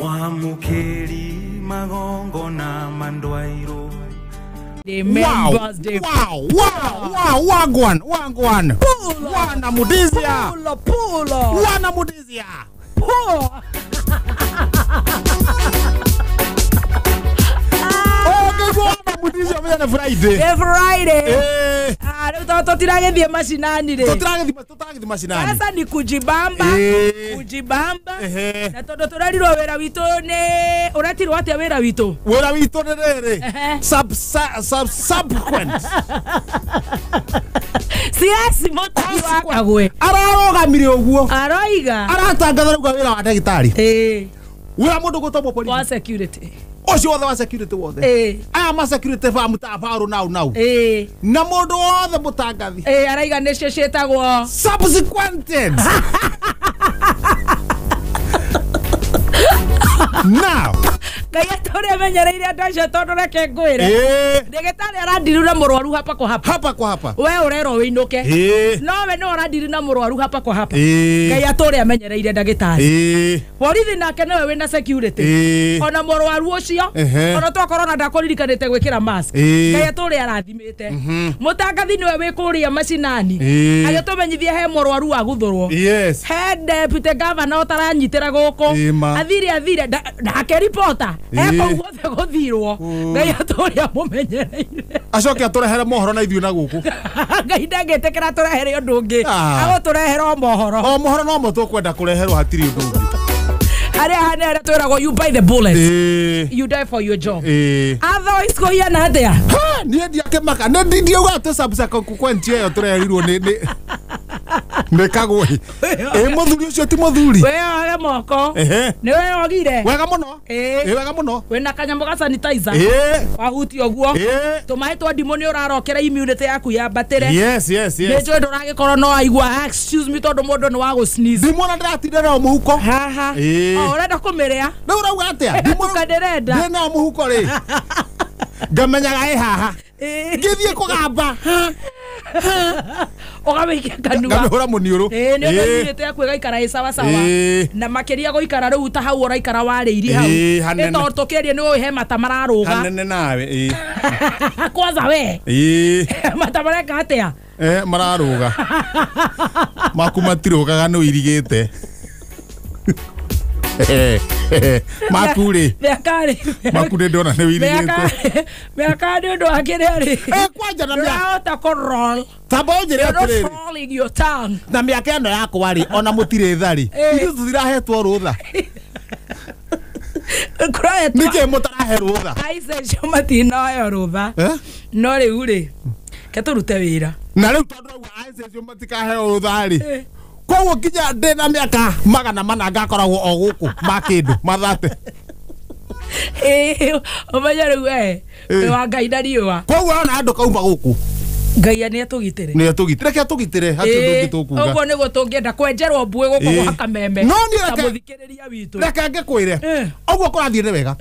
Mwamukeri magongona mandwairo. Wow, wow, wow, wow, wagwan, wagwan. Wana mudizia. Pulo, pulo. Wana mudizia. Pulo. Oh, mudizia mena Friday. Friday. Eh. Ah, tutiragithie mashinani ri. Tutiragithi mashinani. Sasa ni kujibamba, kujibamba. Na tondu turarirwo wira witu ni uratirwo atia wira witu? Wira witu ni riri. Subsequent. Siasi mutari wa Kagwe. Ararogamire uguo. Aroiga. Aratangatha ruga wira wa ndagitari. Eh. Wira mundu gutobwo polisi. Wa security. Ocio wothe wa security wothe. Eh. Aya ma security fa mutabaru now now. Eh. Na mundu wothe mutangathi. Eh, araiga nicio cietagwo subsequented. Now. Ngai atore menyereire andu acio tondu reke ngwire. Eh. Ndagitari arandiru na murwaru hapa kwa hapa. Hapa kwa hapa. We urerwo wiinuke. Eh. No we no arandiru na murwaru hapa kwa hapa. Eh. Ngai atore amenyereire ndagitari. Eh. Borithi nake niwe wina security. Eh. Ona murwaru ucio ona twakorwo na ndakuririkanite gwikira mask. Eh. Ngai atore arathimite. Mutangathi niwe wi kuria macinani. Eh. Agitumenyithia he murwaru aguthurwo. Yes. He deputy governor utaranyitira guku. Athire athire nake reporter. Eko guothe guthirwo. Ngai atore amumenyereire. Acoke aturehere mohoro na ithuĩ na gũkũ. Ngai ndangĩtĩkĩra tũrehere ũndũ ũngĩ. Agũtũrehere o mohoro. O mohoro no mo tũkwenda kũreherwo hatirĩ ũndũ ũngĩ. Arĩa hane arĩa twĩragwo you buy the bullets. You die for your job. Otherwise kũhiana atĩa? Niĩ ndiakĩmaka. Nĩ ndiauga atĩ subsequent ĩyo tũreherirwo nĩ nĩ Kagwe. Ĩ mũthuri ũcio ti mũthuri. We oge moko. Nĩ we ogire. Wega mũno. Ĩ wega mũno. Wĩna kanyamũ ga sanitizer. Wahutia ũguo. Tũmaĩ twa ndimũ nĩ ũrarokera immunity yaku yambatĩre. Yes, yes, yes. Nĩ njũĩ ndũragĩkorwo no aigua excuse me tondũ mũndũ nĩ wa gũ sneeze. Ndimũ ona ndĩratinda nayo mũhuko. Haha. O ũrenda kũmĩrĩa. Rĩu ũrauga atĩa? Ndimũ ndĩrenda. Ndĩ nayo mũhuko rĩ. Ngamenyaga ĩ haha. Ngĩthiĩ kũgamba. Ũkamĩikia kanua. Ngamĩhũra mũniũrũ. Ĩĩ nĩ ũndũ immunity yaku ĩgaikara ĩ sawa sawa. Na makĩria gũikara rĩu ta hau ũraikara warĩirie hau. Nĩ tondũ tũkĩaria nĩ ũĩ he mata mararũga. Hanene nawe ĩĩ. Kwanza we. Ĩĩ. Mata mareka atĩa? Mararũga. Maku matirũgaga nĩ ũirigĩte. Maku rĩ. Mĩaka rĩ. Maku nĩ ndona nĩ ũirigĩte. Mĩaka nĩ ũndũ wa kĩrĩa rĩ. Kwanja na mĩaka. Ndũrahota kũ roll. Tamba ũnjĩre atĩrĩrĩ. Rolling your tongue. Na mĩaka ĩno yakwa rĩ ona mũtirĩ tha rĩ. Ithuĩ tũtirahetwo rũtha. Nĩkĩ mũtarahe rũtha? Aica acio matinoyo rũtha. No rĩu rĩ ke tũrute wĩra. Na rĩu tondũ rauga aica acio matikaheo rũtha rĩ. Koguo nginya ndĩ na mĩaka 400 ngakoragwo o gũkũ ma kĩndũ mathate. Ũmenye rĩu we wĩ wa Ngai na riũa. Koguo ona andũ kauma gũkũ. Ngai nĩ atũgitĩre. Nĩ atũgitĩre. Reke atũgitĩre hatirĩ ũndũ ũngĩ tũkuga. Ũguo nĩguo tũngĩenda kwenjerwo mbuĩ gũkũ gwa Kameme. No niĩ reke mũthikĩrĩria witũ. Reke ngĩkwĩre. Ũguo kũrathiĩ nĩ wega.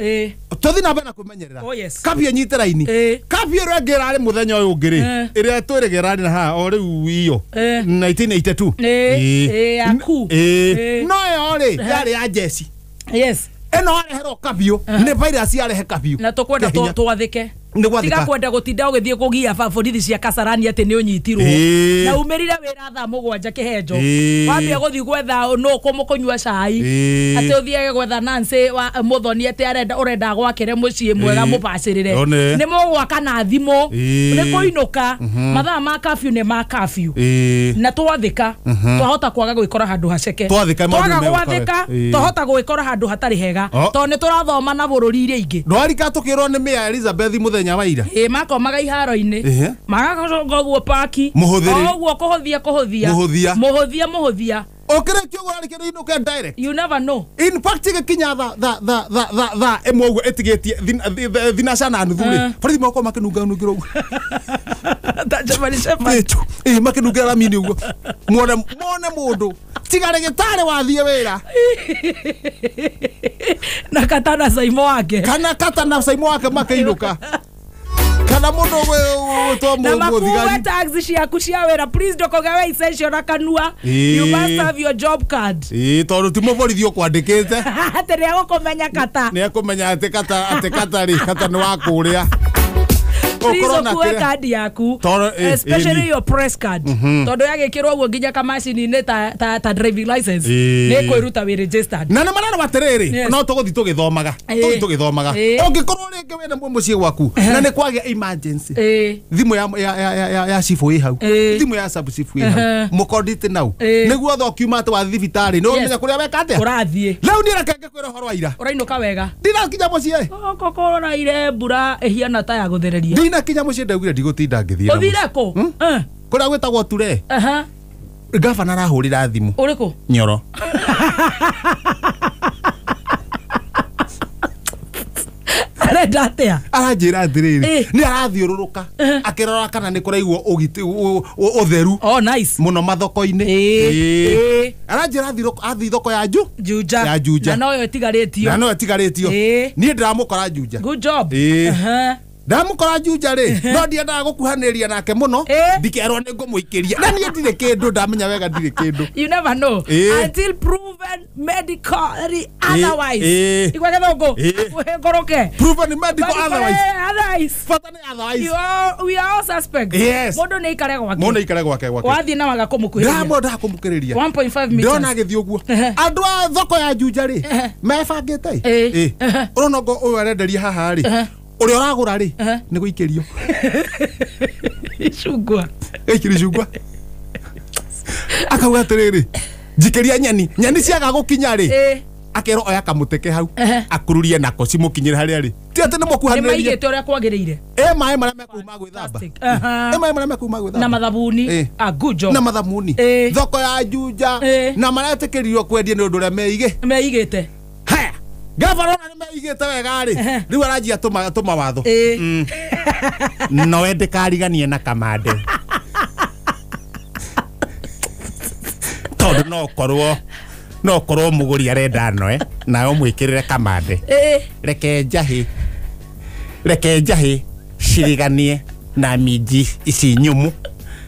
Tũthiĩ na mbere na kwĩmenyerera. Kabia nyite raini. Kabia ĩrĩa ĩngĩ ĩrarĩ mũthenya ũyũ ũngĩ rĩ. Ĩrĩa twĩrĩga ĩrarĩ na haha o rĩu iyo. 1982. Yaku. No ĩyo rĩ yarĩ ya jeci. Yes. Ĩno areherwo kabiũ nĩ virus yarehe kabiũ. Na tũkwenda twathĩke. Tiga kwenda gutinda ugithie kugia borithi cia Kasarani ati ni unyitirwo na umirire wira thaa 7 kihenjo wambia guthii gwetha no kumukunyua cai ati uthiage gwetha Nancy wa Muthoni ati arenda urenda gwakire mucii mwega mubacirire ni mugwaka na thimu ni kuinuka mathaa ma curfew ni ma curfew na twathika twahota kwaga gwikora handu haceke twathika gwathika twahota gwikora handu hatari hega tondu ni turathoma na bururi iria ingi ndwarika tukirwo ni Mia Elizabeth muthenya waira makomaga iharo-inĩ magacoka ũguo paki ũguo kũhũthia kũhũthia mũhũthia mũhũthia ũkĩrĩkia ũguo rarĩkĩrĩ inũke direct you never know in fact gĩkinya tha ĩmwe ũguo ĩtigĩtie thinaca na nuthu rĩ borithi magokorwo makĩnunga nungĩra ũguo ta German Shepherd ĩ makĩnungĩra ramini ũguo mone mũndũ tiga rĩgĩtarĩ wathiĩ wĩra na katana Saimo wake kana katana Saimo wake makĩinũka kana Kana mundu gwitwo Na makuwe muthigari. Tags ciaku cia wira, please ndukogewe essential na kanua. You must have your job card. Ii tondu ti muborithi ukwandikite. Ati ni agukumenya kata. Ni akumenya ati kata ati kata ri kata ni wa kuria. Please ukuwe card yaku, especially your press card. Tondu yagikirwo uguo nginya kamacini-ini ta driving license ni kwiruta wi registered. Na na mararwa atiriri no tuguthi tugithomaga tuguthi tugithomaga ungikorwo ringi wina mucii gwaku na ni kwagia emergency thimu ya chifu wi hau thimu ya sub chifu wi hau mukondite nau niguo thokiuma ati wa thibitari ni umenya kuria weka atia urathie riu ni reke ngikwira uhoro wa ira urainuka wega ndinakinya mucii koko uraire mbura ihiana ta ya guthereria ndinakinya mucii ndaugire ndigutinda ngithira uthire ku kuria gwitagwo Ture. Gavana arahurira thimu uriku Nyoro. Arenda atia? Aranjira atiriri ni arathiururuka akirora kana ni kuraigwo utheru. Oh nice. Muno mathoko-ini. Aranjira athi thoko ya Juja. Ya Juja. Na noyo itigaritio. Na noyo itigaritio. Ni ndiramukora Juja. Good job. Ndamukora Juja ri no ndiendaga gukuhaniria nake muno ndikerwo ni ngumuikiria na nie ndire kindu ndamenya wega ndire kindu. You never know until proven medically otherwise. Igwa githungu ngoroke proven medical otherwise. Otherwise fata ni otherwise. We are all suspects. Mundu ni ikare gwake. Mundu ikare gwake gwake. Wathi na waga kumukuhiriria. Ndamo ndakumukuhiriria 1.5 meters. Ndona agithii uguo andu a thoko ya Juja ri mebangite urona ngo uyu arenderia haha ri uria uragura ri ni guikirio icungwa ikirio icungwa akauga atiriri njikiria nyeni nyeni ciaga gukinya ri akerwo oya kamuteke hau akururie nako cimukinyire haria ri ti ati ni mukuhaniriria ni maigite uria kwagiriire maĩ maria mekuma gwithamba maĩ maria mekuma gwithamba na mathabuni a good job na mathabuni thoko ya Juja na maretikiririo kwendia ni undu uria meigite. Haya gavana ni meigite wega ri riu aranjia tuma watho no ndikariganie na kamande tondu no korwo muguri arenda noe nawe mwikirire kamande reke njahi ciriganie na minji ici nyumu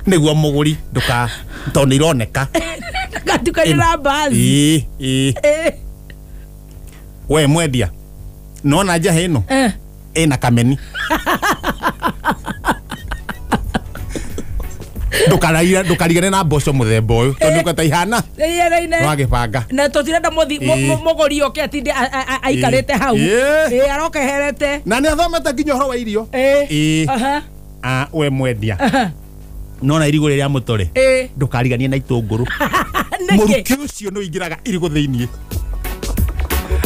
niguo muguri nduka tondu ironeka gatukanira mbazi. We mwendia nona njahi ino ina kameni ndukarigane na mboco muthemba uyu tondu kweta ihana wagibanga na tutirenda muguri oke atinde aikarite hau arokeherete na ni athomete nginya uhoro wa irio. We mwendia nona irigu riria mutore ndukariganie na itunguru muruki ucio ni uingiraga irigu thiini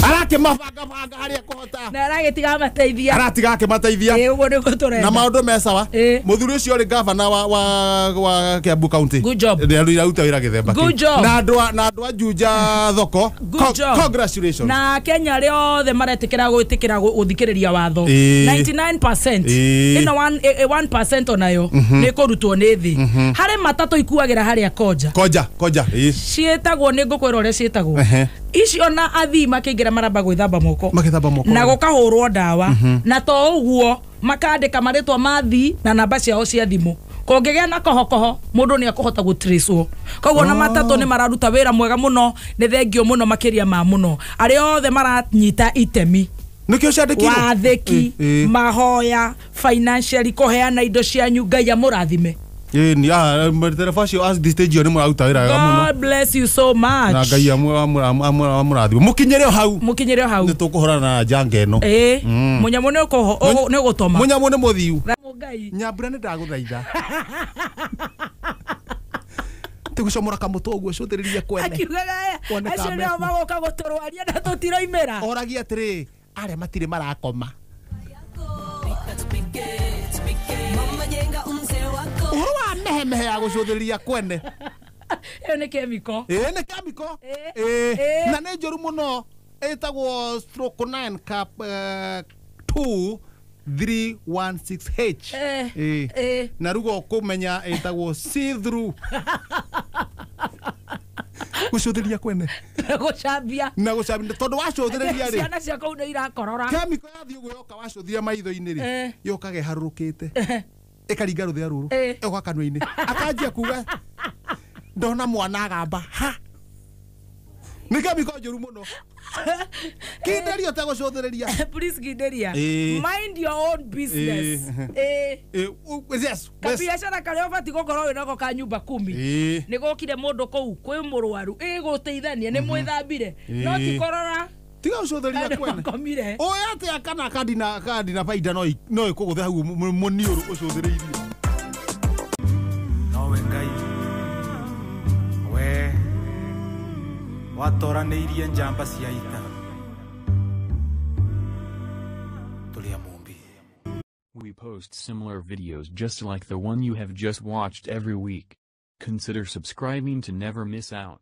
arakimabanga banga haria kuhota na aragitiga mateithia aratiga akimateithia uguo niguo turenda na maundu me sawa. Muthuri ucio ri gavana wa Kiambu County good job ni aruta wira githemba na andu a Juja thoko. Congratulations. Na Kenya aria othe maretikira gwitikira guthikiriria watho 99% ino 1% onayo ni kurutwo ni thi hari matatu ikuagira haria Koja cietagwo ni ngukwira uria cietagwo icio na athii makiingira maramba gwithamba moko na gukahurwo ndawa na to uguo makandika maritwa ma athii na namba ciao cia thimu kungigĩa na kohokoho mundu ni akuhota gutracewo koguo na matatu ni mararuta wira mwega muno ni thengio muno makiria ma muno aria othe maranyita itemi nikio ciandikirwo wathiki mahoya financially kuheana indo cianyu Ngai amurathime. Ni tereba acio at this stage ni muraruta wira wega muno. God bless you so much. Na Ngai amurathime mukinyire hau ni tukuhorana na janga ino. Munyamu ni ugutoma munyamu ni muthiu Ngai Nyambura ni ndaguthaitha tigucomora kamutwe uguo cuthiririe kwene akiugaga acio nio magoka guturwaria na tutiroimira oragia atiri aria matire marakoma uhoro wa mehemehe ya gucuthiriria kwene iyo ni chemical ni chemical na ni njuru muno itagwo stroke 9 cap 2 316H na rugo kumenya itagwo see through. Gũcũthĩrĩria kwene. Gũcambia. Na gũcambia tondũ wacũthĩrĩria rĩ. Ciana cia kũu nĩ irakorora. Kemiko yathiĩ ũguo yoka wacũthia maitho-inĩ rĩ. Yokaga ĩharũrũkĩte. Ĩkaringa rũthĩa rũrũ. Ĩgoka kanua-inĩ. Akanjia kuga ndona mwana agamba ha. Nĩ kemiko njũru mũno. Kinderia ũtegũcũthĩrĩria. Please kinderia. Mind your own business. Yes. Kabiacara karĩa ũbatiĩ gũkorwo wĩnako ka nyumba 10. Nĩ gũkire mũndũ kũu kwĩ mũrwaru ĩgũteithania nĩ mwĩthambire. No ti korora. Tiga ũcũthĩrĩria kwene. Ũĩ atĩa kana kandi na baida no ĩkũgũthe hau mũniũrũ ũcũthĩrĩirie. Nowe Ngai we watoranĩirie njamba cia ita. Tũrĩ a Mũmbi. We post similar videos just like the one you have just watched every week. Consider subscribing to never miss out.